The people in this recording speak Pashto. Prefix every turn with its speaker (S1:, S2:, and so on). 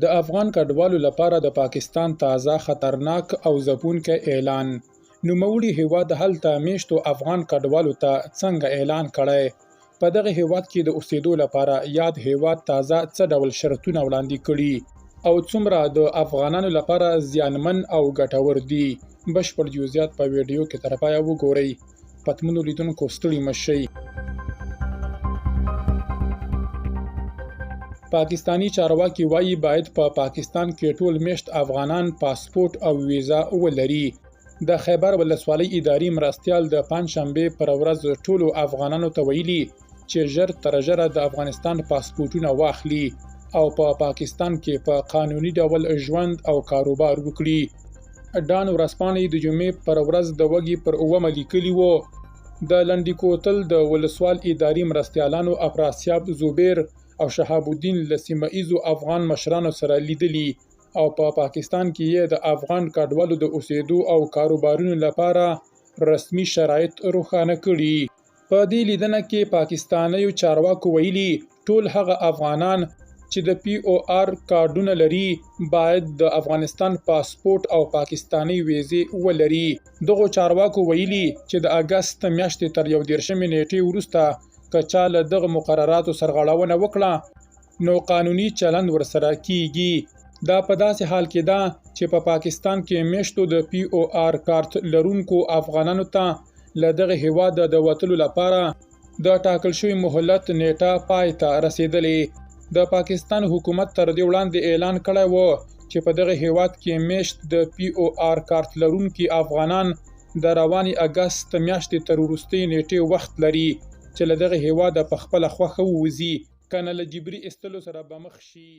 S1: د افغان کډوالو لپاره د پاکستان تازه خطرناک او ځپونکی اعلان، نوموړي هېواد هلته مېشتو افغان کډوالو ته څنګه اعلان کړی؟ په دغه هېواد کې د اوسېدو لپاره یاد هېواد تازه څه ډول شرطونه وړاندې کړي او څومره د افغانانو لپاره زیانمن او ګټور دي؟ بشپړ جزئیات په ویډیو کې تر پایه وګورئ. پتمنو لیدونکو ستړي مه شئ. پاکستاني چارواکي وايي باید په پاکستان کې ټول میشت افغانان پاسپورت او ویزه ولري. د خیبر ولسوالۍ اداري مرستیال د پنجشنبې پر ورځ ټولو افغانانو ته ویلي چې ژر تر ژره د افغانستان پاسپورتونه واخلي او په پاکستان کې په قانوني ډول ژوند او کاروبار وکړي. ډان ورځپاڼې د جمعې پر ورځ د وږي پر اوومه لیکلي وو، د لنډي کوتل د ولسوال اداري مرستیالانو افراسیاب زبیر او شهاب الدین له سیمه ایزو افغان مشرانو سره لیدلي او په پاکستان کې یې د افغان کډوالو د اوسېدو او کاروبارونو لپاره رسمي شرایط روښانه کړي. په دې لیدنه کې پاکستانیو چارواکو ویلي، ټول هغه افغانان چې د پي او آر کارډونه لري، باید د افغانستان پاسپورټ او پاکستانۍ ویزې ولري. دغو چارواکو ویلي چې د اګست میاشتې تر 31مې نېټې وروسته که چا له دغه مقرراتو سرغړونه وکړه، نو قانوني چلند ورسره کیږي. دا په داسې حال کې ده چې په پاکستان کې میشتو د پي او آر کارت لرونکو افغانانو ته له دغه هېواده د وتلو لپاره د ټاکل شوي مهلت نېټه پای ته رسېدلې. د پاکستان حکومت تر دې وړاندې اعلان کړی و چې په دغه هېواد کې میشت د پي او آر کارت لرونکي افغانان د روانې اګست میاشتې تر وروستۍ نېټې وخت لري چې له دغه هېواده په خپله خوښه ووځي، کنه له جبري ایستلو سره به مخ شي.